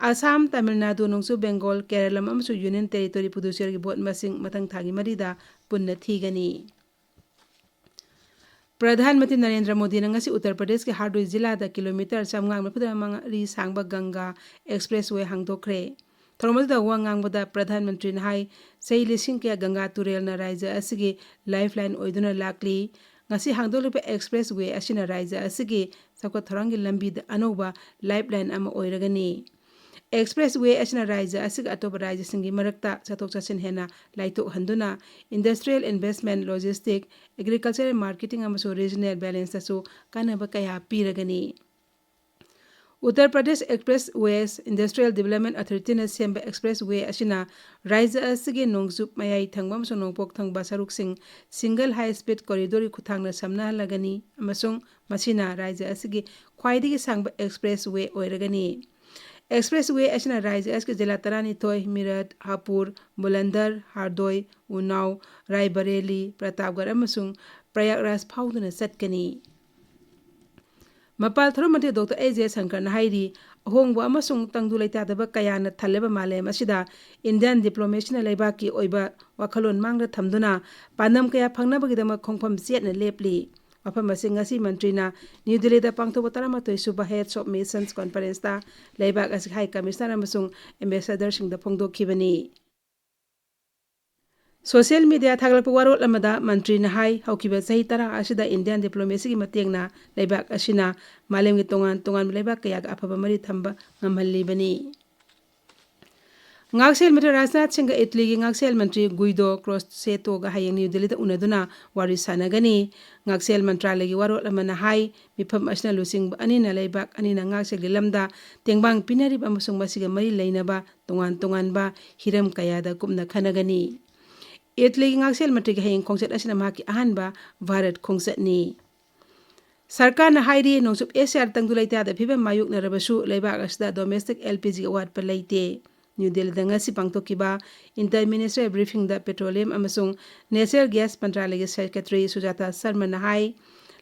ꯑꯁꯥꯝ, ꯇꯥꯃꯤꯜ ꯅꯥꯗꯨ, ꯅꯣꯡꯆꯨꯞ ꯕꯦꯡꯒꯣꯜ, ꯀꯦꯔꯂꯝ ꯑꯃꯁꯨꯡ Union Territory ꯄꯨꯗꯨꯆꯦꯔꯤꯒꯤ ꯚꯣꯠ ꯃꯁꯤꯡ ꯃꯊꯪ ꯊꯥꯒꯤ ꯃꯔꯤꯗ ꯄꯨꯟꯅ ꯊꯤꯒꯅꯤ꯫ ꯄ꯭ꯔꯙꯥꯟ ꯃꯟꯇ꯭ꯔꯤ ꯅꯔꯦꯟꯗ꯭ꯔ ꯃꯣꯗꯤꯅ ꯉꯁꯤ ꯎꯠꯇꯔ ꯄ꯭ꯔꯗꯦꯁꯀꯤ ꯍꯥꯔꯗꯣꯏ ꯖꯤꯂꯥꯗ ꯀꯤꯂꯣꯃꯤꯇꯔ ꯆꯥꯝꯃꯉꯥ ꯃꯔꯤꯐꯨꯇꯔꯥ ꯃꯔꯤ ꯁꯥꯡꯕ ꯒꯪꯒꯥ ꯑꯦꯛꯁꯄ꯭ꯔꯦꯁ ꯋꯦ ꯍꯥꯡꯗꯣꯛꯈ꯭ꯔꯦ꯫ ꯊꯧꯔꯝ ꯑꯗꯨꯗ ꯋꯥ ꯉꯥꯡꯕꯗ ꯄ꯭ꯔꯙꯥꯟ ꯃꯟꯇ꯭ꯔꯤꯅ ꯍꯥꯏ, ꯆꯍꯤ ꯂꯤꯁꯤꯡ ꯀꯌꯥ ꯒꯪꯒꯥ ꯇꯨꯔꯦꯜꯅ ꯔꯥꯖ꯭ꯌ ꯑꯁꯤꯒꯤ ꯂꯥꯏꯐꯂꯥꯏꯟ ꯑꯣꯏꯗꯨꯅ ꯂꯥꯛꯂꯤ꯫ ꯉꯁꯤ ꯍꯥꯡꯗꯣꯛꯂꯤꯕ ꯑꯦꯛꯁꯄ꯭ꯔꯦꯁ ꯋꯦ ꯑꯁꯤꯅ ꯔꯥꯖ꯭ꯌ ꯑꯁꯤꯒꯤ ꯆꯥꯎꯈꯠ ꯊꯧꯔꯥꯡꯒꯤ ꯂꯝꯕꯤꯗ ꯑꯅꯧꯕ ꯂꯥꯏꯐꯂꯥꯏꯟ ꯑꯃ ꯑꯣꯏꯔꯒꯅꯤ꯫ ꯑꯦꯛꯁꯄ꯭ꯔꯦꯁ ꯋꯦ ꯑꯁꯤꯅ ꯔꯥꯖ꯭ꯌ ꯑꯁꯤꯒ ꯑꯇꯣꯞꯄ ꯔꯥꯖ꯭ꯌꯁꯤꯡꯒꯤ ꯃꯔꯛꯇ ꯆꯠꯊꯣꯛ ꯆꯠꯁꯤꯟ ꯍꯦꯟꯅ ꯂꯥꯏꯊꯣꯛꯍꯟꯗꯨꯅ industrial investment, logistic, agricultural marketing ꯑꯃꯁꯨꯡ regional balance ꯇꯁꯨ ꯀꯥꯟꯅꯕ ꯀꯌꯥ ꯄꯤꯔꯒꯅꯤ꯫ Uttar Pradesh expressway industrial development ꯑꯣꯊꯣꯔꯤꯇꯤꯅ ꯁꯦꯝꯕ ꯑꯦꯛꯁꯄ꯭ꯔꯦꯁ ꯋꯦ ꯑꯁꯤꯅ ꯔꯥꯖ꯭ꯌ ꯑꯁꯤꯒꯤ ꯅꯣꯡꯆꯨꯞ, ꯃꯌꯥꯏ ꯊꯪꯕ ꯑꯃꯁꯨꯡ ꯅꯣꯡꯄꯣꯛ ꯊꯪꯕ ꯁꯔꯨꯛꯁꯤꯡ single high speed corridorꯒꯤ ꯈꯨꯠꯊꯥꯡꯗ ꯁꯝꯅꯍꯜꯂꯒꯅꯤ ꯑꯃꯁꯨꯡ ꯃꯁꯤꯅ ꯔꯥꯖ꯭ꯌ ꯑꯁꯤꯒꯤ ꯈ꯭ꯋꯥꯏꯗꯒꯤ ꯁꯥꯡꯕ ꯑꯦꯛꯁꯄ꯭ꯔꯦꯁ ꯋꯦ ꯑꯣꯏꯔꯒꯅꯤ꯫ ꯑꯦꯛꯁꯄ꯭ꯔꯦꯁ ꯋꯦ ꯑꯁꯤꯅ ꯔꯥꯖ꯭ꯌ ꯑꯁꯤꯒꯤ ꯖꯤꯂꯥ ꯇꯔꯥꯅꯤꯊꯣꯏ, ꯃꯤꯔꯠ, ꯍꯥꯄꯨꯔ, ꯕꯨꯂꯟꯗꯔ, ꯍꯥꯔꯗꯣꯏ, ꯎꯅꯥꯎ, ꯔꯥꯏꯕꯔꯦꯂꯤ, ꯄ꯭ꯔꯇꯥꯞꯒꯔ ꯑꯃꯁꯨꯡ ꯄ꯭ꯔꯌꯥꯒꯔꯥꯖ ꯐꯥꯎꯗꯨꯅ ꯆꯠꯀꯅꯤ꯫ ꯃꯄꯥꯜ ꯊꯧꯔꯝ ꯃꯟꯇ꯭ꯔꯤ ꯗꯣꯛꯇꯔ ꯑꯦꯁ ꯖꯌꯁꯪꯀꯔꯅ ꯍꯥꯏꯔꯤ, ꯑꯍꯣꯡꯕ ꯑꯃꯁꯨꯡ ꯇꯪꯗꯨ ꯂꯩꯇꯥꯗꯕ ꯀꯌꯥꯅ ꯊꯜꯂꯕ ꯃꯥꯂꯦꯝ ꯑꯁꯤꯗ Indian diplomacyꯅ ꯂꯩꯕꯥꯛꯀꯤ ꯑꯣꯏꯕ ꯋꯥꯈꯜꯂꯣꯟ ꯃꯥꯡꯗ ꯊꯝꯗꯨꯅ ꯄꯥꯟꯗꯝ ꯀꯌꯥ ꯐꯪꯅꯕꯒꯤꯗꯃꯛ ꯈꯣꯡꯐꯝ ꯆꯦꯠꯅ ꯂꯦꯞꯂꯤ꯫ ꯋꯥꯐꯝ ꯑꯁꯤ ꯉꯁꯤ ꯃꯟꯇ꯭ꯔꯤꯅ ꯅ꯭ꯌꯨ ꯗꯤꯜꯂꯤꯗ ꯄꯥꯡꯊꯣꯛꯄ ꯇꯔꯥꯃꯥꯊꯣꯏ ꯁꯨꯕ Heads of Missions Conferenceꯇ ꯂꯩꯕꯥꯛ ꯑꯁꯤꯒꯤ ꯍꯥꯏ ꯀꯃꯤꯁꯅꯔ ꯑꯃꯁꯨꯡ ꯑꯦꯝꯕꯦꯁꯦꯗꯔꯁꯤꯡꯗ ꯐꯣꯡꯗꯣꯛꯈꯤꯕꯅꯤ꯫ ꯁꯣꯁꯤꯌꯦꯜ ꯃꯤꯗꯤꯌꯥ ꯊꯥꯒꯠꯂꯛꯄ ꯋꯥꯔꯣꯜ ꯑꯃꯗ ꯃꯟꯇ꯭ꯔꯤꯅ ꯍꯥꯏ, ꯍꯧꯈꯤꯕ ꯆꯍꯤ ꯇꯔꯥ ꯑꯁꯤꯗ Indian diplomacyꯒꯤ ꯃꯇꯦꯡꯅ ꯂꯩꯕꯥꯛ ꯑꯁꯤꯅ ꯃꯥꯂꯦꯝꯒꯤ ꯇꯣꯉꯥꯟ ꯇꯣꯉꯥꯟꯕ ꯂꯩꯕꯥꯛ ꯀꯌꯥꯒ ꯑꯐꯕ ꯃꯔꯤ ꯊꯝꯕ ꯉꯝꯍꯜꯂꯤꯕꯅꯤ꯫ ꯉꯥꯛꯁꯦꯜ ꯃꯟꯇ꯭ꯔꯤ ꯔꯥꯖꯅꯥꯊ ꯁꯤꯡꯒ ꯏꯇꯂꯤꯒꯤ ꯉꯥꯛꯁꯦꯜ ꯃꯟꯇ꯭ꯔꯤ ꯒꯨꯏꯗꯣ ꯀ꯭ꯔꯣꯁꯦꯇꯣꯒ ꯍꯌꯦꯡ ꯅ꯭ꯌꯨ ꯗꯤꯜꯂꯤꯗ ꯎꯅꯗꯨꯅ ꯋꯥꯔꯤ ꯁꯥꯟꯅꯒꯅꯤ꯫ ꯉꯥꯛꯁꯦꯜ ꯃꯟꯇ꯭ꯔꯥꯂꯌꯒꯤ ꯋꯥꯔꯣꯜ ꯑꯃꯅ ꯍꯥꯏ, ꯃꯤꯐꯝ ꯑꯁꯤꯅ ꯂꯨꯆꯤꯡꯕ ꯑꯅꯤꯅ ꯂꯩꯕꯥꯛ ꯑꯅꯤꯅ ꯉꯥꯛꯁꯦꯜꯒꯤ ꯂꯝꯗ ꯇꯦꯡꯕꯥꯡ ꯄꯤꯅꯔꯤꯕ ꯑꯃꯁꯨꯡ ꯃꯁꯤꯒ ꯃꯔꯤ ꯂꯩꯅꯕ ꯇꯣꯉꯥꯟ ꯇꯣꯉꯥꯟꯕ ꯍꯤꯔꯝ ꯀꯌꯥꯗ ꯀꯨꯞꯅ ꯈꯟꯅꯒꯅꯤ꯫ ꯏꯇꯂꯤꯒꯤ ꯉꯥꯛꯁꯦꯜ ꯃꯟꯇ꯭ꯔꯤꯒꯤ ꯍꯌꯦꯡ ꯈꯣꯡꯆꯠ ꯑꯁꯤꯅ ꯃꯍꯥꯛꯀꯤ ꯑꯍꯥꯟꯕ ꯚꯥꯔꯠ ꯈꯣꯡꯆꯠꯅꯤ꯫ ꯁꯔꯀꯥꯔꯅ ꯍꯥꯏꯔꯤ, ꯅꯣꯡꯆꯨꯞ ꯑꯦꯁꯤꯌꯥꯗ ꯇꯪꯗꯨ ꯂꯩꯇꯥꯗ ꯐꯤꯕꯝ ꯃꯥꯌꯣꯛꯅꯔꯕꯁꯨ ꯂꯩꯕꯥꯛ ꯑꯁꯤꯗ domestic LPGꯒꯤ ꯑꯋꯥꯠꯄ ꯂꯩꯇꯦ꯫ ꯅ꯭ꯌꯨ ꯗꯤꯜꯂꯤꯗ ꯉꯁꯤ ꯄꯥꯡꯊꯣꯛꯈꯤꯕ inter ministerial briefingꯗ petroleum ꯑꯃꯁꯨꯡ natural gas ꯃꯟꯇ꯭ꯔꯥꯂꯌꯒꯤ secretary ꯁꯨꯖꯥꯇꯥ ꯁꯔꯃꯅ ꯍꯥꯏ,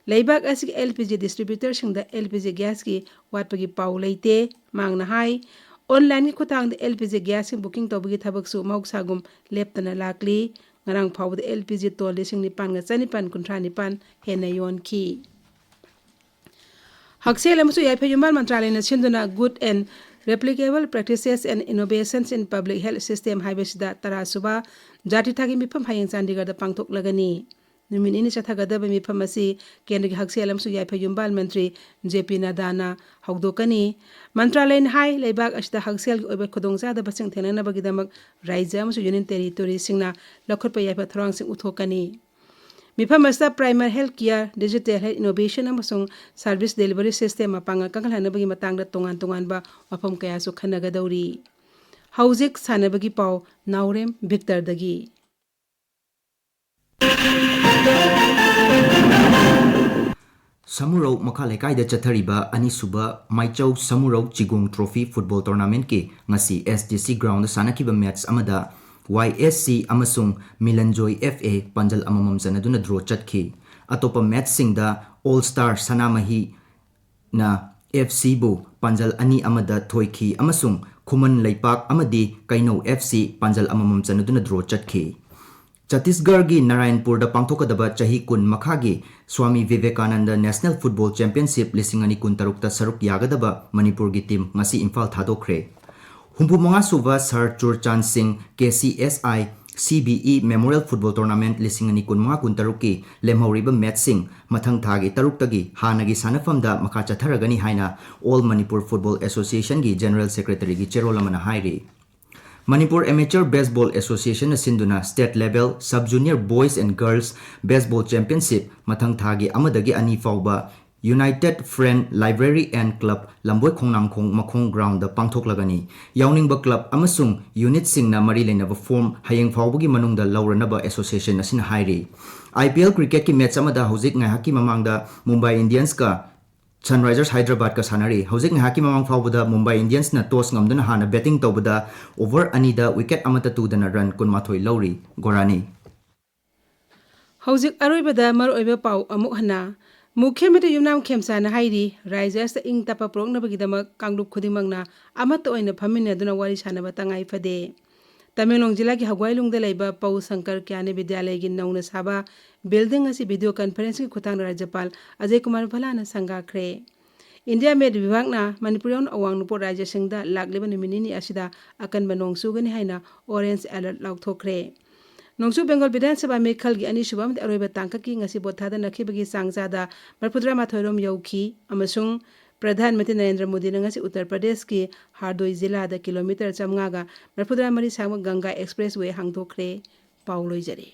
ꯂꯩꯕꯥꯛ ꯑꯁꯤꯒꯤ LPG distributorꯁꯤꯡꯗ LPG gasꯀꯤ ꯋꯥꯠꯄꯒꯤ ꯄꯥꯎ ꯂꯩꯇꯦ꯫ ꯃꯍꯥꯛꯅ ꯍꯥꯏ, onlineꯒꯤ ꯈꯨꯠꯊꯥꯡꯗ LPG gasꯁꯤꯡ booking ꯇꯧꯕꯒꯤ ꯊꯕꯛꯁꯨ ꯃꯍꯧꯁꯥꯒꯨꯝ ꯂꯦꯞꯇꯅ ꯂꯥꯛꯂꯤ꯫ ꯉꯔꯥꯡ ꯐꯥꯎꯕꯗ ꯑꯦꯜ ꯄꯤ ꯖꯤ ꯇꯣꯟ ꯂꯤꯁꯤꯡ ꯅꯤꯄꯥꯟꯒ ꯆꯅꯤꯄꯥꯟ ꯀꯨꯟꯊ꯭ꯔꯥ ꯅꯤꯄꯥꯟ ꯍꯦꯟꯅ ꯌꯣꯟꯈꯤ꯫ ꯍꯛꯁꯦꯜ ꯑꯃꯁꯨꯡ ꯌꯥꯏꯐ ꯌꯨꯝꯕꯥꯜ ꯃꯟꯇ꯭ꯔꯥꯂꯌꯅ ꯁꯤꯟꯗꯨꯅ Good and Replicable Practices and Innovations in Public Health System ꯍꯥꯏꯕꯁꯤꯗ ꯇꯔꯥꯁꯨꯕ ꯖꯥꯇꯤ ꯊꯥꯒꯤ ꯃꯤꯐꯝ ꯍꯌꯦꯡ ꯆꯥꯟꯗꯤꯒꯔꯗ ꯄꯥꯡꯊꯣꯛꯂꯒꯅꯤ꯫ ꯅꯨꯃꯤꯠ ꯅꯤꯅꯤ ꯆꯠꯊꯒꯗꯕ ꯃꯤꯐꯝ ꯑꯁꯤ ꯀꯦꯟꯗ꯭ꯔꯒꯤ ꯍꯛꯁꯦꯜ ꯑꯃꯁꯨꯡ ꯌꯥꯏꯐ ꯌꯨꯝꯕꯥꯜ ꯃꯟꯇ꯭ꯔꯤ ꯖꯦ ꯄꯤ ꯅꯗꯥꯅ ꯍꯧꯗꯣꯛꯀꯅꯤ꯫ ꯃꯟꯇ꯭ꯔꯥꯂꯌꯅ ꯍꯥꯏ, ꯂꯩꯕꯥꯛ ꯑꯁꯤꯗ ꯍꯛꯁꯦꯜꯒꯤ ꯑꯣꯏꯕ ꯈꯨꯗꯣꯡꯆꯥꯗꯕꯁꯤꯡ ꯊꯦꯡꯅꯅꯕꯒꯤꯗꯃꯛ ꯔꯥꯖ꯭ꯌ ꯑꯃꯁꯨꯡ ꯌꯨꯅꯤꯌꯟ ꯇꯦꯔꯤꯇꯣꯔꯤꯁꯤꯡꯅ ꯂꯧꯈꯠꯄ ꯌꯥꯏꯐ ꯊꯧꯔꯥꯡꯁꯤꯡ ꯎꯠꯊꯣꯛꯀꯅꯤ꯫ ꯃꯤꯐꯝ ꯑꯁꯤꯗ primary health care, digital health innovation ꯑꯃꯁꯨꯡ service delivery system ꯃꯄꯥꯡꯒꯜ ꯀꯟꯈꯠꯍꯟꯅꯕꯒꯤ ꯃꯇꯥꯡꯗ ꯇꯣꯉꯥꯟ ꯇꯣꯉꯥꯟꯕ ꯋꯥꯐꯝ ꯀꯌꯥꯁꯨ ꯈꯟꯅꯒꯗꯧꯔꯤ꯫ ꯍꯧꯖꯤꯛ ꯁꯥꯟꯅꯕꯒꯤ ꯄꯥꯎ ꯅꯥꯎꯔꯦꯝ ꯚꯤꯛꯇꯔꯗꯒꯤ꯫ ꯁꯃꯨꯔꯧ ꯃꯈꯥ ꯂꯩꯀꯥꯏꯗ ꯆꯠꯊꯔꯤꯕ ꯑꯅꯤꯁꯨꯕ ꯃꯥꯏꯆꯧ ꯁꯃꯨꯔꯧ ꯆꯤꯒꯣꯡ ꯇ꯭ꯔꯣꯐꯤ ꯐꯨꯠꯕꯣꯜ ꯇꯣꯔꯅꯥꯃꯦꯟꯠꯀꯤ ꯉꯁꯤ ꯑꯦꯁ ꯗꯤ ꯁꯤ ꯒ꯭ꯔꯥꯎꯟꯗ ꯁꯥꯟꯅꯈꯤꯕ ꯃꯦꯠꯆ ꯑꯃꯗ ꯋꯥꯏ ꯑꯦꯁ ꯁꯤ ꯑꯃꯁꯨꯡ ꯃꯤꯂꯟꯖꯣꯏ ꯑꯦꯐ ꯑꯦ ꯄꯥꯟꯖꯜ ꯑꯃꯃꯝ ꯆꯟꯅꯗꯨꯅ ꯗ꯭ꯔꯣ ꯆꯠꯈꯤ꯫ ꯑꯇꯣꯞꯄ ꯃꯦꯠꯆꯁꯤꯡꯗ ꯑꯣꯜ ꯁ꯭ꯇꯥꯔ ꯁꯅꯥꯃꯍꯤꯅ ꯑꯦꯐ ꯁꯤꯕꯨ ꯄꯥꯟꯖꯜ ꯑꯅꯤ ꯑꯃꯗ ꯊꯣꯏꯈꯤ ꯑꯃꯁꯨꯡ ꯈꯨꯃꯟ ꯂꯩꯄꯥꯛ ꯑꯃꯗꯤ ꯀꯩꯅꯧ ꯑꯦꯐ ꯁꯤ ꯄꯥꯟꯖꯜ ꯑꯃꯃꯝ ꯆꯟꯅꯗꯨꯅ ꯗ꯭ꯔꯣ ꯆꯠꯈꯤ꯫ ꯆꯇꯤꯁꯒꯔꯒꯤ ꯅꯥꯔꯥꯌꯟꯄꯨꯔꯗ ꯄꯥꯡꯊꯣꯛꯀꯗꯕ ꯆꯍꯤ ꯀꯨꯟ ꯃꯈꯥꯒꯤ ꯁ꯭ꯋꯥꯃꯤ ꯚꯤꯕꯦꯀꯥꯅꯟꯗ ꯅꯦꯁꯅꯦꯜ ꯐꯨꯠꯕꯣꯜ ꯆꯦꯝꯄꯤꯌꯟꯁꯤꯞ ꯂꯤꯁꯤꯡ ꯑꯅꯤ ꯀꯨꯟꯇꯔꯨꯛꯇ ꯁꯔꯨꯛ ꯌꯥꯒꯗꯕ ꯃꯅꯤꯄꯨꯔꯒꯤ ꯇꯤꯝ ꯉꯁꯤ ꯏꯝꯐꯥꯜ ꯊꯥꯗꯣꯛꯈ꯭ꯔꯦ꯫ ꯍꯨꯝꯐꯨꯃꯉꯥ ꯁꯨꯕ ꯁꯥꯔ ꯆꯨꯔꯆꯥꯟ ꯁꯤꯡ K C S I C B E memorial football tournament ꯂꯤꯁꯤꯡ ꯑꯅꯤ ꯀꯨꯟꯃꯉꯥ ꯀꯨꯟꯇꯔꯨꯛꯀꯤ ꯂꯦꯝꯍꯧꯔꯤꯕ ꯃꯦꯠꯆꯁꯤꯡ ꯃꯊꯪ ꯊꯥꯒꯤ ꯇꯔꯨꯛꯇꯒꯤ ꯍꯥꯟꯅꯒꯤ ꯁꯥꯟꯅꯐꯝꯗ ꯃꯈꯥ ꯆꯠꯊꯔꯒꯅꯤ ꯍꯥꯏꯅ ꯑꯣꯜ ꯃꯅꯤꯄꯨꯔ ꯐꯨꯠꯕꯣꯜ ꯑꯦꯁꯣꯁꯤꯌꯦꯁꯟꯒꯤ ꯖꯦꯅꯔꯦꯜ ꯁꯦꯀ꯭ꯔꯦꯇꯔꯤꯒꯤ ꯆꯦꯔꯣꯜ ꯑꯃꯅ ꯍꯥꯏꯔꯤ꯫ ꯃꯅꯤꯄꯨꯔ ꯑꯦꯃꯦꯆꯔ ꯕꯦꯁꯕꯣꯜ ꯑꯦꯁꯣꯁꯤꯌꯦꯁꯟꯅ ꯁꯤꯟꯗꯨꯅ state level sub junior boys and girls baseball championship ꯃꯊꯪ ꯊꯥꯒꯤ ꯑꯃꯗꯒꯤ ꯑꯅꯤ ꯐꯥꯎꯕ United Friend Library and Club, ꯂꯝꯕꯣꯏ ꯈꯣꯡꯅꯥꯡꯈꯣꯡ ꯃꯈꯣꯡ ꯒ꯭ꯔꯥꯎꯟꯗ ꯄꯥꯡꯊꯣꯛꯂꯒꯅꯤ꯫ ꯌꯥꯎꯅꯤꯡꯕ ꯀ꯭ꯂꯕ ꯑꯃꯁꯨꯡ ꯌꯨꯅꯤꯠꯁꯤꯡꯅ ꯃꯔꯤ ꯂꯩꯅꯕ ꯐꯣꯔꯝ ꯍꯌꯦꯡ ꯐꯥꯎꯕꯒꯤ ꯃꯅꯨꯡꯗ ꯂꯧꯔꯅꯕ ꯑꯦꯁꯣꯁꯤꯌꯦꯁꯟ ꯑꯁꯤꯅ ꯍꯥꯏꯔꯤ꯫ ꯑꯥꯏ ꯄꯤ ꯑꯦꯜ ꯀ꯭ꯔꯤꯀꯦꯠꯀꯤ ꯃꯦꯠꯆ ꯑꯃꯗ ꯍꯧꯖꯤꯛ ꯉꯥꯏꯍꯥꯛꯀꯤ ꯃꯃꯥꯡꯗ ꯃꯨꯝꯕꯥꯏ ꯏꯟꯗꯤꯌꯟꯁꯀ ꯁꯟꯔꯥꯏꯖꯔꯁ ꯍꯥꯏꯗ꯭ꯔꯕꯥꯗꯀ ꯁꯥꯟꯅꯔꯤ꯫ ꯍꯧꯖꯤꯛ ꯉꯥꯏꯍꯥꯛꯀꯤ ꯃꯃꯥꯡ ꯐꯥꯎꯕꯗ ꯃꯨꯝꯕꯥꯏ ꯏꯟꯗꯤꯌꯟꯁꯅ ꯇꯣꯁ ꯉꯝꯗꯨꯅ ꯍꯥꯟꯅ ꯕꯦꯇꯤꯡ ꯇꯧꯕꯗ ꯑꯣꯚꯔ ꯑꯅꯤꯗ ꯋꯤꯀꯦꯠ ꯑꯃꯠꯇ ꯇꯨꯗꯅ ꯔꯟ ꯀꯨꯟꯃꯥꯊꯣꯏ ꯂꯧꯔꯤ꯫ ꯒꯣꯔꯥꯅꯤ꯫ ꯍꯧꯖꯤꯛ ꯑꯔꯣꯏꯕꯗ ꯃꯔꯨꯑꯣꯏꯕ ꯄꯥꯎ ꯑꯃꯨꯛ ꯍꯟꯅ꯫ ꯃꯨꯈ꯭ꯌ ꯃꯟꯇ꯭ꯔꯤ ꯌꯨꯝꯅꯥꯝ ꯈꯦꯝꯆꯥꯅ ꯍꯥꯏꯔꯤ, ꯔꯥꯖ꯭ꯌ ꯑꯁꯤꯗ ꯏꯪ ꯇꯞꯄ ꯄꯨꯔꯛꯅꯕꯒꯤꯗꯃꯛ ꯀꯥꯡꯂꯨꯞ ꯈꯨꯗꯤꯡꯃꯛꯅ ꯑꯃꯠꯇ ꯑꯣꯏꯅ ꯐꯝꯃꯤꯟꯅꯗꯨꯅ ꯋꯥꯔꯤ ꯁꯥꯟꯅꯕ ꯇꯉꯥꯏ ꯐꯗꯦ꯫ ꯇꯃꯦꯡꯂꯣꯡ ꯖꯤꯂꯥꯒꯤ ꯍꯒ꯭ꯋꯥꯏꯂꯨꯡꯗ ꯂꯩꯕ ꯄꯧ ꯁꯪꯀꯔ ꯀ꯭ꯌꯥꯅꯤ ꯕꯤꯗ꯭ꯌꯥꯂꯌꯒꯤ ꯅꯧꯅ ꯁꯥꯕ building ꯑꯁꯤ video conferencingꯒꯤ ꯈꯨꯠꯊꯥꯡꯗ ꯔꯥꯖ꯭ꯌꯄꯥꯜ ꯑꯖꯌ ꯀꯨꯃꯥꯔ ꯚꯜꯂꯥꯅ ꯁꯪꯒꯥꯈ꯭ꯔꯦ꯫ India Met ꯋꯤꯚꯥꯒꯅ ꯃꯅꯤꯄꯨꯔ ꯌꯥꯎꯅ ꯑꯋꯥꯡ ꯅꯣꯡꯄꯣꯛ ꯔꯥꯖ꯭ꯌꯁꯤꯡꯗ ꯂꯥꯛꯂꯤꯕ ꯅꯨꯃꯤꯠ ꯅꯤꯅꯤ ꯑꯁꯤꯗ ꯑꯀꯟꯕ ꯅꯣꯡ ꯆꯨꯒꯅꯤ ꯍꯥꯏꯅ orange alert ꯂꯥꯎꯊꯣꯛꯈ꯭ꯔꯦ꯫ ꯅꯣꯡꯆꯨꯞ ꯕꯦꯡꯒꯣꯜ ꯕꯤꯙꯥꯟ ꯁꯚꯥ ꯃꯤꯈꯜꯒꯤ ꯑꯅꯤꯁꯨꯕ ꯑꯃꯗꯤ ꯑꯔꯣꯏꯕ ꯇꯥꯡꯀꯛꯀꯤ ꯉꯁꯤ ꯚꯣꯠ ꯊꯥꯗꯅꯈꯤꯕꯒꯤ ꯆꯥꯡ ꯆꯥꯗ ꯃꯔꯤꯐꯨꯇꯔꯥ ꯃꯥꯊꯣꯏ ꯔꯣꯝ ꯌꯧꯈꯤ ꯑꯃꯁꯨꯡ ꯄ꯭ꯔꯙꯥꯟ ꯃꯟꯇ꯭ꯔꯤ ꯅꯔꯦꯟꯗ꯭ꯔ ꯃꯣꯗꯤꯅ ꯉꯁꯤ ꯎꯠꯇꯔ ꯄ꯭ꯔꯗꯦꯁꯀꯤ ꯍꯥꯔꯗꯣꯏ ꯖꯤꯂꯥꯗ ꯀꯤꯂꯣꯃꯤꯇꯔ ꯆꯥꯝꯃꯉꯥꯒ ꯃꯔꯤꯐꯨꯇꯔꯥ ꯃꯔꯤ ꯁꯥꯡꯕ ꯒꯪꯒꯥ expressway ꯍꯥꯡꯗꯣꯛꯈ꯭ꯔꯦ꯫ ꯄꯥꯎ ꯂꯣꯏꯖꯔꯦ꯫